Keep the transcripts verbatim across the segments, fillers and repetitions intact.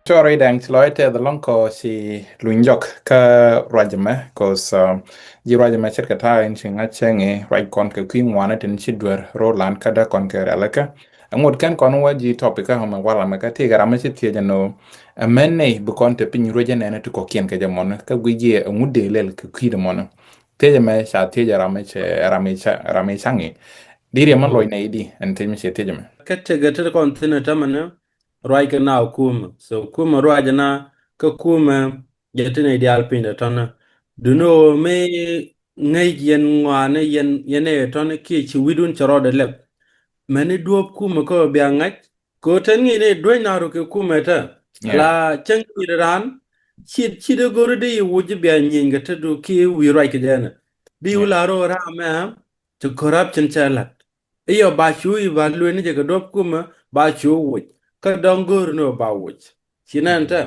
Cɔɔr i̱ dɛŋ ci lɔc tɛth lɔŋ kɔ ci luny jɔk kä ruac ɛmɛ, 'cause, um, ji̱ ruac ɛmɛ ce̱tkɛ ta̱a̱ in ci ŋa̱c cäŋ i̱ ruac kɔn kɛ kui̱ ŋuanä tin ci duer ro̱o̱ lan kä dee kɔn kɛ rialikä. Ɛŋut kɛn kɔn wä ji̱ topic kä ɛmɛ wal ɛmɛ kä tëëkɛ ram mi ci thiec ɛn ɣöö ɛmɛn nɛy bi kɔn te piny ruec ɛnɛnɛ ti kɔ̱kiɛn kɛ jɛ mɔnä kä guic jiɛ ɛŋut dee lɛl kɛ kui̱dɛ mɔnä. Thiec ɛmɛ ca thiec ɛ ram mi cɛ, ɛ ram mi ca, ɛ ram mi caŋ i̱. Di riɛm mi lɔc nɛy di ɛn thiec mi cɛ thiec ɛmɛ. Kä tëëkɛ te kɔn thi̱n ɛ tämɛnɛ ruac kɛ na kumɛ. So kumɛ ruac na kä kumɛ jɛ ti nɛy diaal piny dɛ tɔnä. Duno mi ŋäc yɛn ŋɔaani yɛn, yɛn ɛ tɔnä kiɛ ci wi̱dun cɛ rɔɔdɛ lɛp. Mɛni duɔ̱ɔ̱p kumɛ kä bia ŋa̱c. Kɛ ɣöö tɛn ŋi̱i̱n ɛ duäc na ruk kɛ kumɛ tä. Yeah. La cäŋ ŋi̱i̱n raan. Cit, cit ɛ go̱ri di i̱ wuc bia nyieny kɛ te du kiɛ wi̱i̱ ruac kɛ jɛnɛ. Di wula rɔ ram mɛ. Ti corruption cɛ la̱t. I̱ yɔ ba cu i̱ ba lueni jɛ kɛ duɔ̱p kumɛ ba cu wuc. Kä dɔ̱ŋ go̱o̱ri ni ba wuc. Ci nɛn tɛ.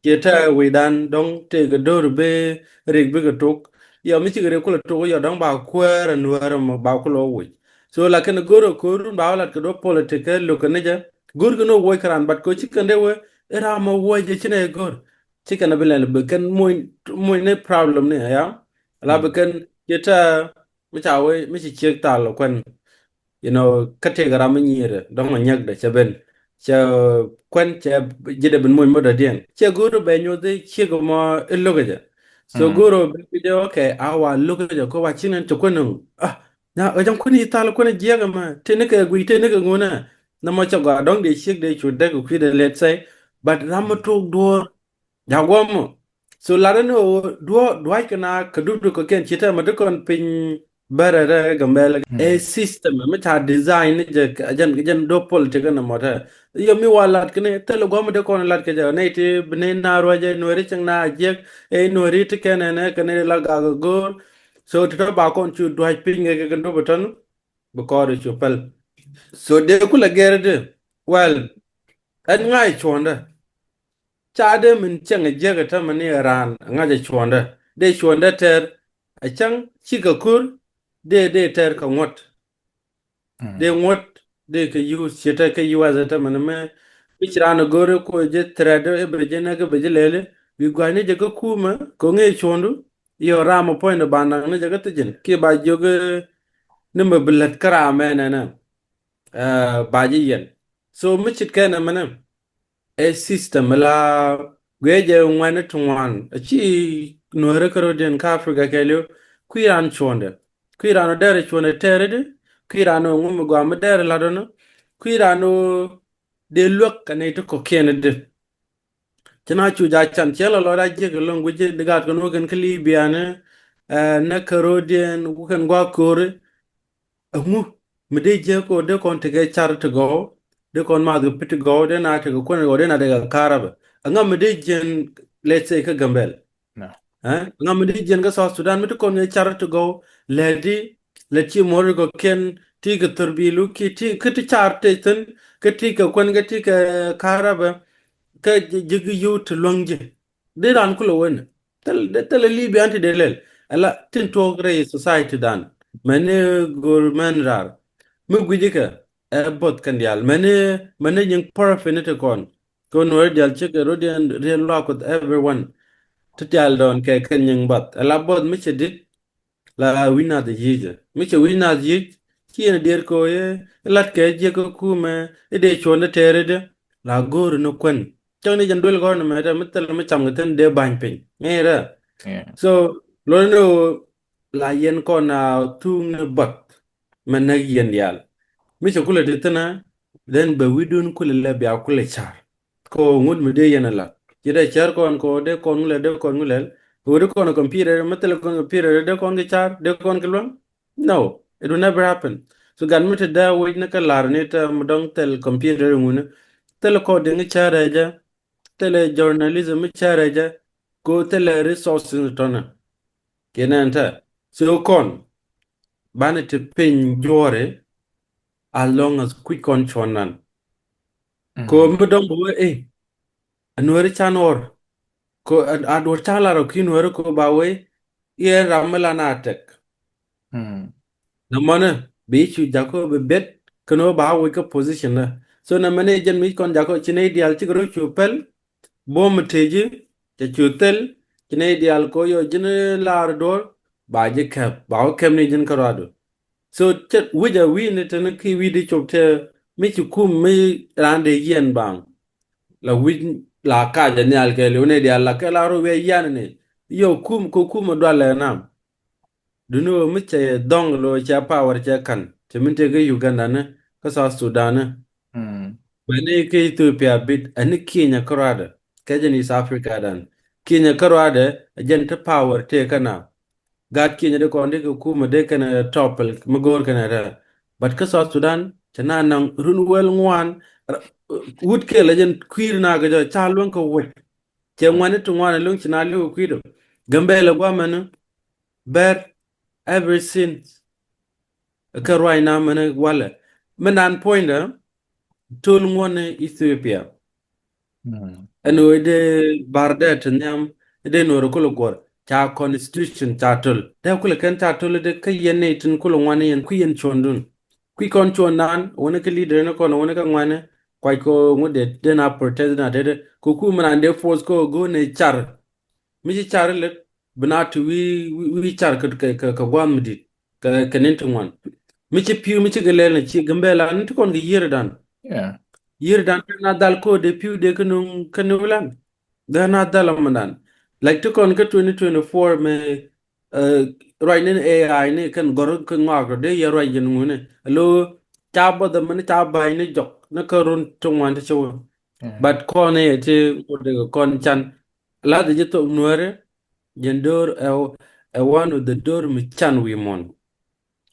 Ci tɛ wi̱dan dɔ̱ŋ tëëkɛ do̱r bi rik bikɛ tok. Yɔ mi cikɛ rik kulɛ tok yɔ dɔ̱ŋ ba kuäär ɛ nuäär ɛmɔ ba kulɛ wuc. So lakin go̱o̱r ɛ ko̱o̱run ba wä lat kɛ duɔ̱p politik kɛ lo̱k kɛ ni jɛ. Go̱o̱r kɛ ni wuc kɛ ran but ko̱ ci kɛn dee wee i̱ ram ɛ wuc ɛ ci nɛ go̱o̱r. Ci kɛn ɛ bi lɛl bi kɛn muny, muny ni problem ni ya. La bi kɛn ci tɛ mi ca wee mi ci ciek thal kuɛn. You know, kä tëëkɛ ram mi nyiirɛ dɔ̱ŋ mɛ nyäkdɛ cɛ ben cɛ kuɛn cɛ ji̱dɛ ben moc mɔ dɔ̱diɛn cɛ go̱o̱r bɛ nyoth i̱ ciek mɔ i̱ lo̱kɛ jɛ. So go̱o̱r bɛ bi jɛ okay a wa lo̱kɛ jɛ kɔ wa ci nɛn cɛ kuɛn. Ah, nya ɛ jɛn kuɛn i̱ thal kuɛn jiɛk ɛmɛ tëë ni kɛ guiy tëë ni kɛ ŋunɛ. Nɛ mɔ cɛ gɔaa dɔ̱ŋ dee ciek dee cu däk kui̱dɛ let's say. But ram mi tok duɔ̱ɔ̱r. Ja guɔmɔ. So lat ni ɣöö duɔ duac kɛ na kɛ dup dup kɛ kɛn ci tɛmɛ ti kɔn piny bɛrɛ rɛ Gambɛl. Ɛ system mi ca design ni jɛ jɛn jɛn duɔ politik ni mɔtɛ. Yɔ mi wa lat kɛ ni thilɛ guɔmɔ dee kɔn lat kɛ jɛ ni ti bi ni na ruacɛ nuɛri cieŋ na jiɛk ɛ nuɛri ti kɛn ɛn ɛ kɛ ni la gak go̱o̱r. So ti tɔ ba kɔn cu duac piny kɛ kɛ dup tɔn. Bi kɔɔr cu päl. So dee kulɛ gɛr di. Well, ɛn ŋa̱c cuɔ̱ndɛ. Ca dee min cieŋ jiäk ɛ tämɛ ni raan ŋa̱c ɛ cuɔ̱ndɛ dee cuɔ̱ndɛ tɛr. Ɛ cäŋ cikɛ ko̱r dee dee tɛr kɛ ŋuɔ̱t. Dee ŋuɔ̱t dee kɛ use ci tɛ kɛ use ɛ tämɛ ni mɛ. Mi ci raan ɛ go̱r ɛ kuɔ jɛ threat ɛ bɛ jɛ nɛ kɛ bɛ jɛ lɛli. Bi gua̱cni jɛ kä kumɛ kɛ ŋee cuɔ̱ndu. Yɔ ram ɛ puɔ̱nydɛ ba naŋ ni jɛ kä thijin kiɛ ba jiök ni mɛ bi lät kä ram ɛ nɛnɛ. Ba jɛ yɛn. So mi cit kɛn ɛ mɛnɛ. Ɛ system la guiɛ jɛ ŋuɛn ti ŋuan a ci nuäri kä rodiɛn kä Africa kɛɛliw. Kui̱ ran cuɔ̱ndɛ kui̱ ran ɔ dɛr cuɔ̱ndɛ tɛɛri di. Kui̱ ran ɔ ŋum gɔam mi dɛr latdɔn. Kui̱ ran ɔ dee luäk kɛ nɛy ti kɔ̱kiɛn di. Ci na cu ja can ciɛ lɔ lɔt a jiɛk lɔŋ guic di gaat kɛn wä kɛn kä Libya ni. Nɛ kä rodiɛn wä kɛn gua̱a̱k ko̱ri. Ɛŋu mi dee jiäk kɔ dee kɔn tekɛ car ti gɔw. Dee kɔn math kɛ pit ti gɔw dee na tekɛ kuɛn gɔw dee na tekɛ karabɛ. Ɛŋa mi dee jiɛn let's say kä Gambɛl. Ɛŋa mi dee jiɛn kä South Sudan mi ti kɔn kɛ car ti gɔw. Lɛ di lɛ ci muɔr kɔ kiɛn ti kɛ thor bi lu ki ti kä ti car ti thin kä ti kɛ kuɛn kä ti kɛ karabɛ. Kä ji̱ ji̱ gi yio̱w ti luäŋ ji̱. Di ran kulɛ wen thil thil Libya ti dee lɛl. Ala tin tuɔɔk rɛy society dan mɛni go̱r mɛn rar. Mi gui̱ci kɛ ɛ both kɛn diaal mɛni mɛni nyiŋ profit ni ti kɔn. Kɛ nuɔri diaal cikɛ rodiɛn riɛl luak with everyone. Ti diaal dɔɔn kɛ kɛn nyiŋ bath ala both mi cɛ dit. La wi̱c nath yic mi cɛ wi̱c nath yic. Ci yɛn dier kɛ ɣöö ilat kɛ jiɛk kä kumɛ i̱ dee cuɔ̱n i̱ tɛɛri di. La go̱o̱ri ni kuän cäŋ ni jɛn duel gɔ̱r ni mɛtɛ mi thil mi cam kɛ thin dee ba̱ny piny ŋeerɛ. So lo̱n ni ɣöö la yɛn kɔn a thuŋ ni bath. Mɛ näk yɛn diaal mi cɛ kulɛ ti thinä. Then bɛ wi̱dun kulɛ lɛ bia kulɛ car. Kɛ ɣöö ŋut mi dee yɛn a lat ci dee cär kɔn kɛ ɣöö dee kɔn ŋulɛl dee kɔn ŋulɛl. Kɛ ɣöö dee kɔn a computer mi thilɛ kɔn computer dee kɔn kɛ car dee kɔn kɛ luäŋ. No, it will never happen. So gat mi te dee wec ni kä lar ni te mi dɔŋ thil computer ŋuni. Thil kɔn dee ŋi cär ɛ jɛ. Thil journalism mi cär ɛ jɛ. Kɛ ɣöö thil resources ni tɔnɛ. Kɛ nɛn tɛ so kɔn banɛ ti piny juɔri. As long as kuc kɔn cuɔn nan. Ko mi dɔŋ bä wee ɛ nuɛri can ɣɔr. Ko a duɔr can lar ɔ ki nuɛri ko ba wee iɛ ram mi lan a tɛk. Nɛ mɔnɛ bi cu jakɔ bi bet kɛn wä ba wec kä position nɛ. So nɛ mɛn iɛ jɛn mi kɔn jakɔ ci nɛ idial cikɛ rɔ cu pɛl. buɔ̱m mi tëë ji̱, cɛ cu thil, ci nɛy diaal kɛ ɣöö yɔ ji̱n laar duɔ̱ɔ̱r, ba ji̱ kɛp, ba wä kɛp ni ji̱n kärɔadu. So cɛ wi̱c a wi̱i̱ni tɛn ki wi̱i̱ di cop tɛ mi ci kum mi raan dee yiɛn baŋ. La wi̱c la kac a nhial kɛ liw nɛy diaal la kɛ la rɔ wi̱i̱ a yian ni. Yɔ kum kɛ kum a dual lɛ nam. Duni wä mi cɛ dhɔŋ lo cɛ power cɛ kan. Cɛ min tëë kä Uganda ni, kä South Sudan ni. Mm. Bɛ ni kä Ethiopia bit, ɛn ni Kenya kärɔadɛ. Kɛ jɛn East Africa dan. Kenya kärɔadɛ, ɛ jɛn ti power tëë kä na. Gaat Kenya di kɔn di kɛ kumɛ di kɛn tɔpɛl mi go̱o̱r kɛn rɛ. But kä South Sudan, cɛ na naŋ run wäl ŋuan, r-, wut kɛ lɛ jɛn kui̱r na kɛ jɔ, ca luäŋ kɛ wec. Cɛ ŋuani ti ŋuan luäŋ ci na li̱w kui̱dɔ. Gambɛlɛ guamɛni, bɛr, ever since. Kä ruac na mɛni walɛ. Mi nan puɔ̱nydɛ, tol ŋuɔni Ethiopia. Mm. Ɛn ɣöö dee bar dee ti nhiam, dee nuɔr kulɛ guɔr. Ca constitution ca tol. Dee kulɛ kɛn ca tol dee kä yɛn ni tin kulɛ ŋuani yɛn, kui̱ yɛn cuɔ̱ndun. Kui̱ kɔn cuɔ̱ndan, wuni kä leader ni kɔn, wuni kä ŋuani, kuac kɛ ŋut dee, dee na protest na dee dee. Kɛ ku mi nan dee force kɛ ɣöö go̱o̱r ni car. Mi ci car ilɛ, bi na ti wi̱i̱, wi̱i̱, wi̱i̱ car kɛ, kɛ, kɛ, kɛ gua̱a̱th mi di̱t. Kɛ, kɛ nin ti ŋuan. Mi ci pi̱w, mi ci kɛ lɛl ni ci Gambɛla, ni ti kɔn kɛ yiër dan. Yeah. Yiër dan, na dhal ko dee pi̱w dee kä nuŋ, kä nuŋ lan. Dee na dhal amɛ dan. Like ti kɔn kä twenty twenty-four mɛ, eh, ruac ni A I ni kɛn gɔr kä ŋɔak rɔ dee yɛ ruac jɛn ŋuni. Alo, ca bɔdhɛ mɛni ca ba̱ny ni jɔk, ni kä run ti ŋuan ti ci wä. Mm. But kɔn ni ti ŋut dee kɔn can. Lath ji̱ thok Nuäri, jɛn döör ɛ, ɛ one of the döör mi can wi̱i̱ muɔ̱n.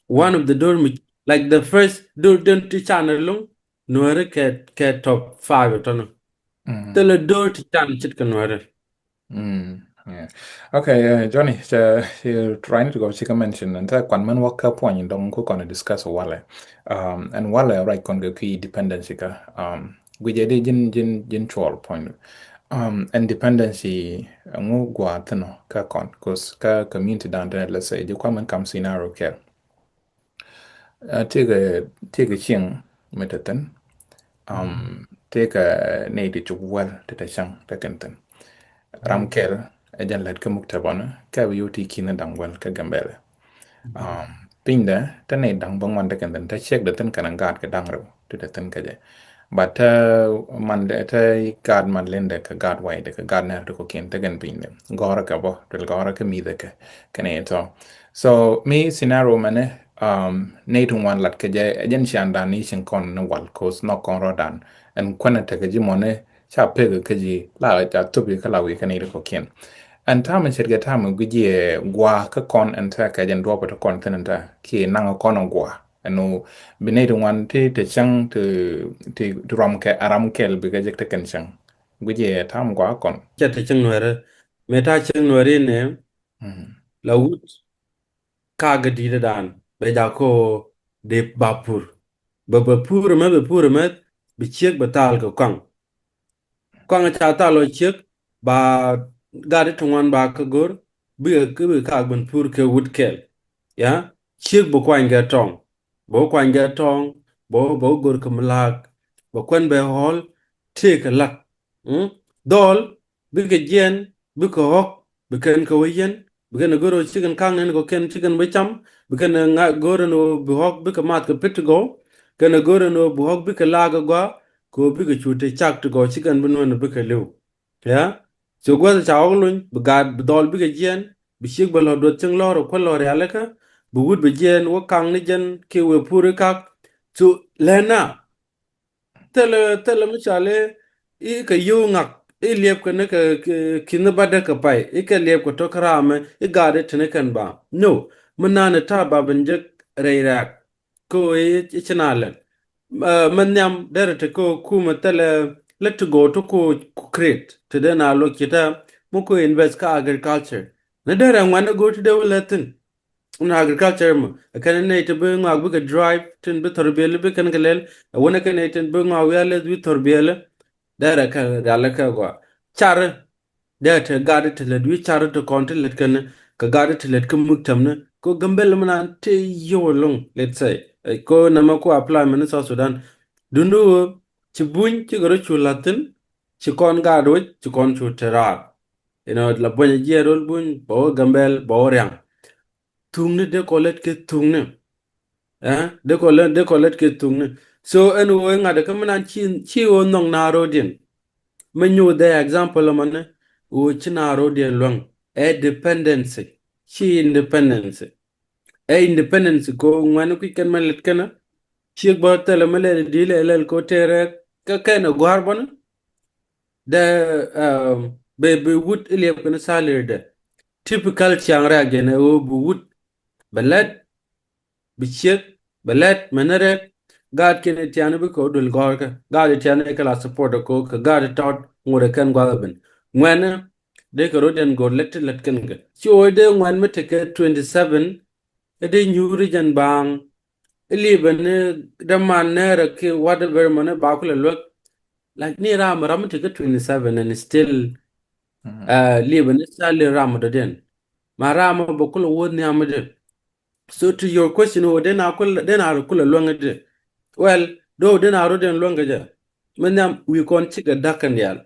One of the döör mi, like, the first döör den ti can ɛlɔ̱ŋ, Nuäri kɛ, kɛ top five tɔnɔ. Mm. Thilɛ döör ti can ce̱tkɛ Nuäri. Mm, yeah. Okay, uh, Johnny, cɛ, cɛ trying to go, cikɛ mention, and ta kuan mɛn wä kä puɔ̱ny dɔŋ ku kɔn discuss walɛ. Um, and walɛ, right, kɔn kɛ ki dependency kä, um, guijɛ di ji̱n, ji̱n, ji̱n cuɔl puɔ̱ny. Um, and dependency, uh, ŋu gua thin ɔ kä kɔn, 'cause kä community dan tɛ, let's say, ji̱ kuan mɛn kam scenario kɛ. Uh, tëëkɛ, tëëkɛ cieŋ mi te thi̱n. Um, tëëkɛ nɛy ti cuk wäl ti te cäŋ te kɛn thi̱n. Ram kɛl ɛ jɛn lät kä muk te bɔnä kɛ bi yot ti ki̱n da̱ŋ wäl kä Gambɛlɛ. Um, pinydɛ te nɛy da̱ŋ bä ŋuan te kɛn thi̱n, te ciek de thi̱n kɛn gaat kɛ da̱ŋ rɛw ti te thi̱n kɛ jɛ. But te man de, te gaat man lindɛ kɛ gaat waydɛ kɛ gaat nɛr ti kɔkiɛn te kɛn pinydɛ. Gɔrä kɛ bä, tuɛl gɔrä kɛ mi̱thɛ kɛ, kɛn i̱ tɔ. So mi scenario mɛnɛ, um, nɛy ti ŋuan lat kɛ jɛ, ɛ jɛn cian dan ni cin kɔn ni wal, 'cause nɔ kɔn rɔ dan. Ɛn kuɛnɛ tekɛ ji̱ mɔni ca pek kä ji̱ la ca thop i̱ kä la wi̱i̱ kä nɛy ti kɔkiɛn. Ɛn tamɛ ce̱tkɛ tamɛ gui̱c jiɛ gua kä kɔn ɛn tekɛ jɛn duɔpɛ ti kɔn thin ɛn ta kiɛ naŋ kɔn gua. Ɛn ɣöö bi nɛy ti ŋuan ti te cäŋ ti, ti, ti ruam kɛ, a ram kɛl bikɛ jek te kɛn cäŋ. Guic ɛ tam gua kɔn. Cɛ te cäŋ Nuɛrɛ. Mëë ta cäŋ Nuɛrɛ inɛ. Mm. La wut kagɛ di̱t dan bɛ jak ko dee ba pur. Bɛ, bɛ pur mɛ, bɛ pur mɛ, bi ciek bɛ thal kɛ kɔaŋ. Kɔaŋ ca thal ɔ ciek, ba gat ti ŋuan ba kä go̱r, bikɛ, bikɛ kak ben pur kɛ wut kɛl. Ya, ciek bɛ kuany kɛ tɔŋ. Bɛ wä kuany kɛ tɔŋ, bɛ wä, bɛ wä go̱r kɛ mi la̱a̱k. Bɛ kuɛn bɛ ɣɔl, tëëkɛ la̱t. Mm? Dhɔl, bikɛ jiɛn, bikɛ ɣɔ̱k, bi kɛn kɛ wä yɛn, bi kɛn ɛ go̱r ɣöö cikɛn ka̱ŋ nɛn kɔ̱kiɛn cikɛn bi cam, bi kɛn ɛ ŋa̱ go̱r ɛn ɣöö bi ɣɔ̱k bikɛ math kɛ pit ti gɔw, kɛn ɛ go̱r ɛn ɣöö bi ɣɔ̱k bikɛ la̱a̱k ɛ gɔaa, kɛ ɣöö bikɛ cu te cak ti gɔw, cikɛn bi nuɛn bikɛ li̱w. Ya? So gua̱th ca ɣɔ̱k lony, bi gaat, bi dhɔl bikɛ jiɛn, bi ciek bɛ lɔ duɔth cieŋ lɔr ɛ kuäl lɔ rialikä, bi wut bi jiɛn wä ka̱ŋ ni jɛn kiɛ wëë pur ikak. So lɛn na, thilɛ, thilɛ mi cɔal i̱ kɛ yio̱w ŋak, i̱ liɛpkɛ ni kɛ, kɛ, ki̱n ni bädäk kɛ pay, i̱ kɛ liɛpkɛ tɔ̱ kä raamɛ, i̱ gaat i̱ te ni kɛn ba. No, mi naan i̱ ta̱a̱ ba ben jek rɛy rɛ̈ɛ̈k. Kä ɣöö i̱, i̱ ci na lɛn. Ɛ, mɛ nhiam derɛ te kä ɣöö kumɛ thilɛ lät ti gɔw ti ku, ku create. Ti dee na luɔk ci tɛ, mi ku invest kä agriculture. Ni derɛ ŋuan ni go̱o̱r ti dee wä lät thi̱n. Ni agriculture mɔ. Ɛ kɛn nɛy ti bi ŋɔak bikɛ drive, tin bi thɔrbiɛl bi kɛn kɛ lɛl. Ɛ wänɛ kɛn nɛy tin bi ŋɔak wi̱i̱ a lɛth wi̱i̱ thɔrbiɛl. Derɛ kɛ rialikä gɔaa. Car. Dee te gat ti lät wi̱i̱ car ti kɔn ti lät kɛn, kɛ gat ti lät kä muktämni. Ko Gambɛl mi naan te yio̱w ɛlɔ̱ŋ, let's say. Ɛ, ko nɛmɛ ko apply mɛn ni South Sudan. Duŋdu ɣöö ci buny cikɛ rɔ cu la̱thi̱n, Ci kɔn gaat wec, ci kɔn cu te raar. You know, la buɔ̱ny a jiɛɛr rol buny, bɛ wä Gambɛl, bɛ wä Riaŋ. Thuŋni dee kɔ lät kɛ thuŋni. Eh, dee kɔ lät, dee kɔ lät kɛ thuŋni. So, ɛn ɣöö ŋa̱t kä mi nan ci, ci ɣöö nhɔk naaro̱diɛn. Mi nyuuth dee example mani, ɣöö ci naaro̱diɛn luäŋ. Ɛ dependency. Ci independence. Ɛ independence ko ŋuɛni kui̱ kɛn mɛ lɛt kɛnɛ. Ciek bä thilɛ mɛ lɛt di lɛ lɛl ko tɛrɛ kä kɛn ɛ gua̱a̱r bäni. Dee, um, bɛ, bɛ wut iliɛp kɛn salary dɛ. Typical ciaŋ rɛk jɛn ɛ ɣöö bi wut bɛ lɛt, bi ciek bɛ lɛt mɛni rɛk. Gaat kɛn ɛ tiani bi kɛ wä duël gɔ̱rkä. Gaat ɛ tiani kɛ la support ɛ ko kɛ gaat ɛ tɔt ŋot ɛ kɛn gua̱th ɛ ben. Ŋuɛni dee kɛ rot ɛn go̱r lät ti lät kɛn kɛ. Ci ɣöö dee ŋuɛn mi tekɛ twenty seven, ɛ dee nyuuri jɛn baaŋ. Ilipɛ ni däman nɛɛrɛ ki whatever mɛni ba kulɛ luäk. Like ni ram, ram mi tekɛ twenty seven and still, uh, lipɛ ni sali ram dɔ̱diɛn. Ma ram bɛ kulɛ wuɔth ni amidi. So to your question, ɣöö dee na kulɛ, dee na kulɛ luäŋ di. Well, doo dee na rot ɛn luäŋ kɛ jɛ. Mi nhiam wi̱i̱ kɔn cikɛ da̱k kɛn diaal.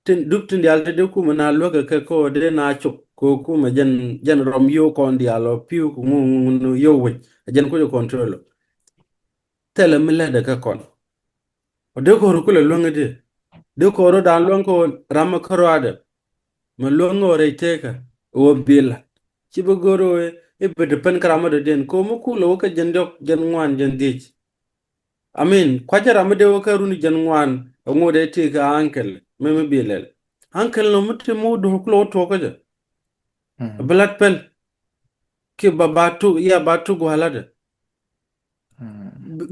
Tin dup tin diaal ti dee kumɛ na luäk kɛ kɛ kɛ ɣöö dee na cop kɛ ɣöö kumɛ jɛn, jɛn rɔm yio̱w kɔn diaal ɔ pi̱w kɛ ŋu, ŋu, ŋu yio̱w wec. A jɛn kucɛ control ɔ. Thilɛ mi lätdɛ kä kɔn. Ɔ dee kɔn rɔ kulɛ luäŋ di. Dee kɔn rɔ daan luäŋ kɛ ɣöö ram mi kä rɔaadɛ. Mi luäŋ ɣöö rɛy tekä ɣöö bi la̱t. Ci bi go̱r ɣöö i̱ bi depend kä ram mi dɔ̱diɛn kɛ ɣöö mi kulɛ wä kä jɛn diɔ̱k, jɛn ŋuan, jɛn dhiec. I mean, kuacä ram mi dee wä kä run jɛn ŋuan, ɛŋu dee ti kɛ uncle, mi, mi bi lɛl. Uncle nɔ mi ti mi wä duɔ̱ɔ̱r kulɛ wä tuɔɔk kä jɛ. Bi la̱t pɛl. Ki ba, ba tuk, ya ba tuk gua̱a̱ la̱tdɛ.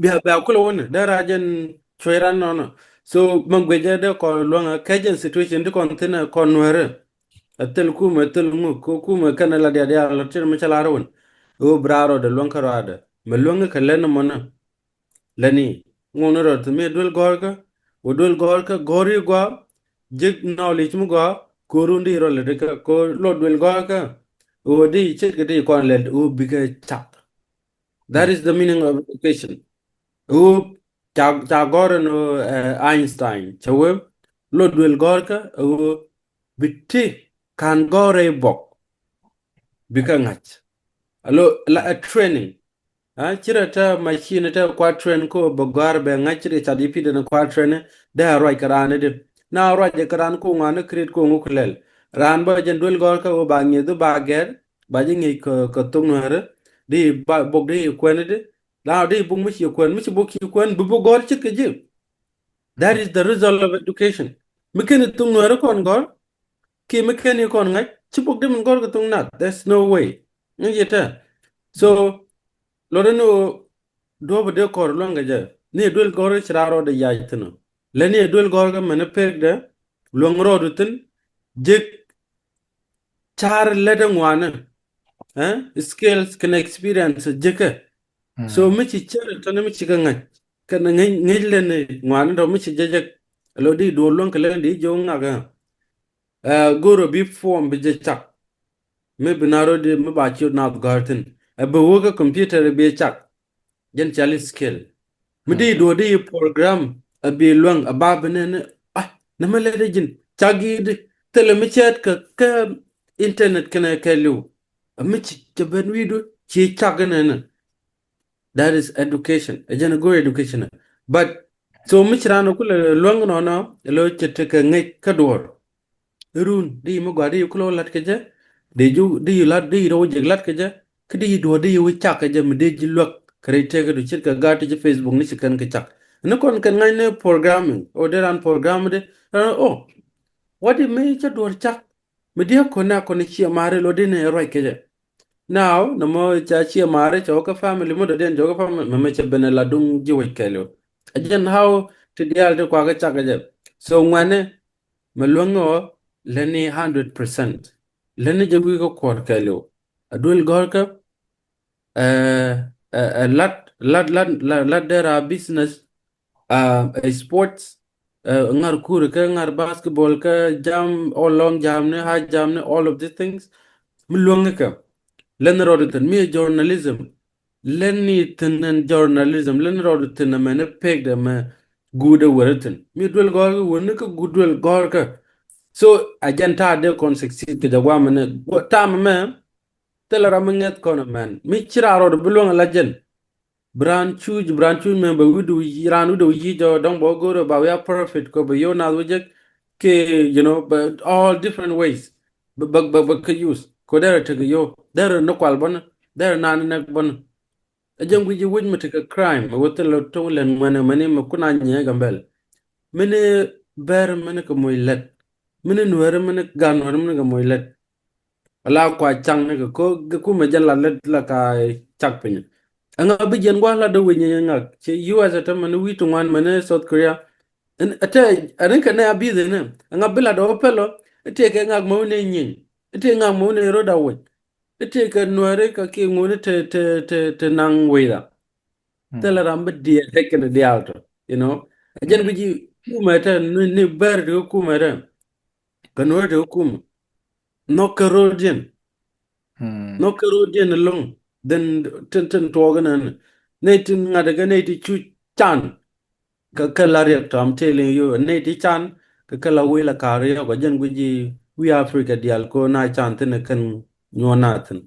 Bia, bia kulɛ wä ni, dee ra jɛn cuɛ ran nɔnɔ. So, ma guecä dee kɔn luäŋä, kɛ jɛn situation ti kɔn thi̱n ɛ kɔn nuɛrɛ. Ɛ thil kumɛ, ɛ thil ŋuk, ko kumɛ kɛn ɛ la diaal diaal, la tin mi cä lar wän. Ɣöö bi raar rɔɔdɛ luäŋ kä rɔaadɛ. Mɛ luäŋä kɛ lɛn mɔnä. Lɛni ŋuɔni rɔ ti mi duel gɔrkä, wä duel gɔrkä, gɔri gua, jek knowledge mi gua, ko rundi rɔ lɛ dika, ko lɔ duel gɔrkä, wä di chet kɛ di kɔn lɛ, wä bikɛ cak. That is the meaning of education. Wä ca, ca gɔrɛ no, eh, Einstein, cɛ wä lɔ duel gɔrkä, wä bi ti kan gɔrɛ bɔk, bikɛ ŋa̱c. Alo, la a training. Ha, ci rɛ te machine te kua train ko bɛ gɔ̱a̱r bɛ ŋa̱c ci rɛ cat i̱ pi̱t ɛn kua train dee a ruac kɛ raan ni di. Na ruac kɛ raan ko ŋuan ni create ko ŋuk lɛl. Raan bä jɛn duel gɔ̱r kä wä ba ŋi̱eth ba gɛr ba ji̱ ŋi̱ec kɛ, kɛ thok nuäärä. Di ba bok di kuɛn di. La di bok mi ci kuɛn, mi ci bok ci kuɛn bi bok gɔ̱r cit kɛ ji̱. That is the result of education. Mi keni thok nuäärä kɔn gɔ̱r. Ki mi keni kɔn ŋa̱c ci bok di min gɔ̱r kɛ thok nath. There's no way. Ŋäc yɛ tɛ. So, lotdɛ ni ɣöö duɔ̱pä dee kɔr luäŋ kɛ jɛ. Ni ɛ duel gɔ̱r ci raar rɔɔdɛ yac thi̱n ɔ. Lɛ ni ɛ duel gɔ̱r kɛ mɛn ɛ pekdɛ luäŋ rɔɔdu thi̱n. Jek car lätdɛ ŋuanɛ. Eh? Skills kɛnɛ experience jekä. So mi ci cär tɔni mi ci kɛ ŋäc. Kɛnɛ ŋäc, ŋäc lɛn ŋuanɛ tɔ mi ci jɛ jek. Lo di duɔ̱ɔ̱r luäŋ kɛ lɛn di jiök ŋak ɛ. Eh, go̱o̱rä bi form bi jɛ cak. Mi bi na rɔ di mi ba ciöt na gɔ̱r thi̱n. Ɛ bi wä kä computer bi cak. Jɛn cali skill. Mi di duɔ̱ɔ̱r di program ɛ bi luäŋ ɛ ba bi nɛn ni, ah, nɛ mi lɛ di ji̱n cak gi di. Thilɛ mi cɛɛt kɛ, kɛ internet kɛnɛ kɛ li̱w. Ɛ mi ci cɛ ben wi̱i̱du ci cak nɛn ni. That is education. Ɛ jɛn a good education. But so mi ci raan kulɛ luäŋ nɔnɔ, lo cɛ tekɛ ŋäc kä duɔ̱ɔ̱r. Run di mi gɔaa di kulɛ wä lat kɛ jɛ. Di ju di lat di rɛw jek lat kɛ jɛ. Kä di duɔ̱ɔ̱r di wä cak kɛ jɛ mi di ji̱ luäk kɛ rɛy tëkä du ce̱tkɛ gaat ti ji̱ Facebook ni ci kɛn kɛ cak. Ni kɔn kɛn ŋa̱c ni programming. O di raan program di. Raan o. What di mi cɛ duɔ̱ɔ̱r cak. Mi diɛ kɔn na kɔn ciɛ mari lo di ni ruac kɛ jɛ. Now, nɛ mɔ ca ciɛ mari cɛ wä kä family mɔ dɔ̱diɛn cɛ wä kä family mɛ mɛ cɛ ben ɛ la duŋ ji̱ wec kɛɛliw. Ɛ jɛn how ti diaal ti kuakä cak kɛ jɛ. So ŋuɛni mɛ luäŋ ɔ lɛni hundred percent. Lɛni jɛ wi̱i̱ kä kuɔr kɛɛliw. A duel gɔ̱rkä, eh, eh, eh, lat, lat, lat, lat, lat dera business, uh, sports, uh, ŋar kur kä ŋar basketball kä jam, all long jam ni, high jam ni, all of these things. Mi luäŋi kä. Lɛn rɔɔdu thi̱n mi journalism. Lɛn ni thi̱n ɛn journalism. Lɛn rɔɔdu thi̱n ɛmɛ ni pek dɛ mɛ. guut ɛ wër ithin. Mi duel gɔ̱rkä wër ni kä guut duel gɔ̱rkä. So a jɛn ta̱a̱ dee kɔn succeed kɛ jɛ guamɛ ni. Ta̱a̱ mɛ mɛ, thilɛ ram mi ŋɛth kɔn ɛmɛn. Mi ci raan rɔɔd bi luäŋ ala jɛn. Bi raan cuc, bi raan cuc mɛ bɛ wi̱du, raan wi̱du yic jɔ dɔ̱ŋ bɛ wä go̱o̱rɛ ba wi̱i̱ a profit kɔ bɛ yo̱o̱ nath wä jek. Kɛ, you know, bɛ all different ways. Bɛ, bɛ, bɛ, bɛ kɛ use. Kɔ derɛ tekɛ yo̱o̱. Derɛ ni kual bäni. Derɛ naan ni nɛk bäni. A jɛn guic i̱ wec mi tekɛ crime, mi wä thilɛ to̱ŋ lɛn ŋuɛnɛ mɛni mi kun a nyiɛ Gambɛl. Mini bɛr mini kɛ moc lɛt. Mini nuɛri mini gan nuɛri mini kɛ moc lɛt. Ala kua caŋ ni kɛ ko kɛ kumɛ jɛn la lɛt la ka cak piny. Ɛŋa bi jɛn gua̱a̱th la dee wec nyiɛ ŋak. Ci U S a te mɛni wi̱i̱ ti ŋuan mɛni South Korea. Ɛn, ɛtɛ, ɛn kɛ nɛ a bi̱i̱dhi ni. Ɛŋa bi la dee wä pɛlɔ. Ɛtɛ kɛ ŋak mɛ wä ni nyieny. Ɛtɛ ŋak mɛ wä ni rot a wec. I̱ tëëkɛ nuääri kä kiɛ ŋuni te, te, te, te naŋ wecda. Thilɛ ram bi diɛɛr tek kɛn diaal tɔ, you know. A jɛn guici kumɛ te ni, ni bɛr te kumɛ te. Kɛ nuääri te kumɛ. Nhɔk kɛ ro̱o̱diɛn. Nhɔk kɛ ro̱o̱diɛn ɛlɔ̱ŋ. Then tin, tin tuɔɔk inɛn. Nɛy tin ŋa̱t kɛ nɛy ti cu can. Kɛ kɛ la riɛk tɔm telling you, nɛy ti can, kɛ kɛ la wi̱i̱ la ka̱r yɔk, a jɛn guici wi̱i̱ Africa diaal ko na can thin kɛn nyuɔn na thin.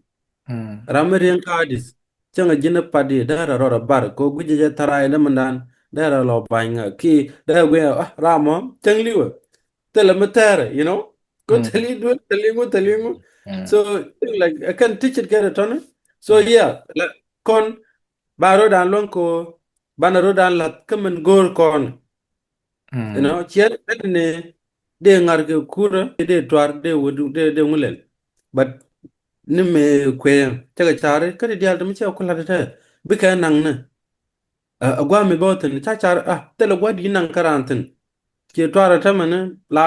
Ram mi riɛŋ ka̱a̱dis, cäŋ a ji̱n a pat di, dee rɛ rɔɔd a bar, ko guici jɛ tharay ni mindan, dee rɛ lɔ ba̱ny ŋa, ki, dee guici, ah, ram mɔ, cäŋ liwɛ. Thilɛ mi thɛɛrɛ, you know? Ko thili duel, thili ŋu, thili ŋu. So, thing like, I can teach it kɛ rɛ tɔni. So, yeah, like, kɔn, ba ro̱dan luäŋ ko, banɛ ro̱dan la̱th kä min go̱o̱r kɔn. You know, ciɛ ret ni dee ŋa̱r kɛ kurä, dee tuar, dee wädu, dee, dee ŋulɛl. But ni mëë kuëë, cä kɛ ca̱ri, kä di diaal ti mi cɛ ku la̱t tɛ, bikɛ naŋ ni. A, a gua̱a̱ mi bä thi̱n, ca car, ah, thilɛ gua̱a̱ di naŋ kä raan thi̱n. Ciɛ tuar a tämɛ ni, la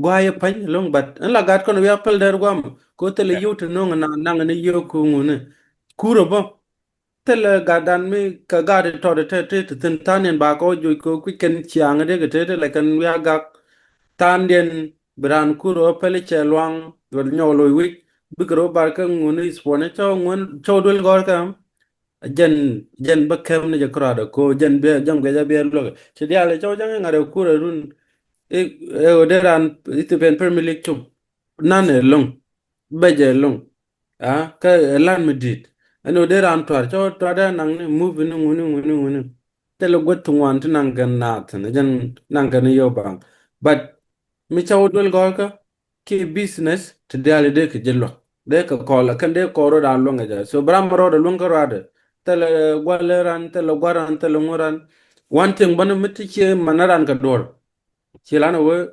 gua̱a̱ yɛ pa̱ny lo̱ŋ, but ɛn la gat kɔn wi̱i̱ a päl dɛr gua̱a̱ mi, ko thilɛ yio̱w ti no̱ŋ na naŋ ni yio̱w ku ŋuni. Kurä bä, thilɛ gatdan mi kɛ gat tɔt tɛ ti ti thi̱n tha̱a̱ŋdiɛn ba kɛ wä joc kɛ kui̱c kɛn ciaŋ dee kɛ te ti lɛ kɛn wi̱i̱ a gak. Tha̱a̱ŋdiɛn bi raan kur wä pɛli cɛ luaŋ wä nyɔk loc wi̱c bikɛ rɔ bar kä ŋun i̱ thuɔ̱ni cɔw ŋun cɔw duel gɔ̱r kɛ. Jɛn, jɛn bä kɛm ni jɛ kärɔadɛ ko jɛn biɛ jɛn guiɛ jɛ biɛ luäk ci diaal cɔw jɛn ŋa̱t ɛ kur ɛ run. I̱ ɛ wä dee raan i̱ thi pɛn Premier League cum. Nan ɛ lo̱ŋ bɛ jɛ lo̱ŋ. A kä ɛ lan mi di̱i̱t ɛn ɣöö dee raan tua̱r cä ɣöö tua̱r dee naŋ ni muvi ni ŋuni ŋuni ŋuni. Thilɛ guäth ti ŋuan ti naŋ kɛn naath thi̱n ɛ jɛn naŋ kɛn ni yio̱w baŋ. But mi cä wä duel gɔ̱rkä kiɛ business ti diaal i̱ dee kɛ ji̱ luäk dee kɛ kɔl ɛ kɛn dee kɔɔr rɔɔd an luäŋ ɛ jɛ. So bi ram mi rɔɔd ɛ luäŋ kä ruaadɛ thilɛ gua̱l ɛ ran thilɛ gua̱l ran thilɛ ŋuɔ̱t ran. One thing bäni mi ti cie man ɛ ran kɛ duɔ̱ɔ̱r. Ci lan ɛ wee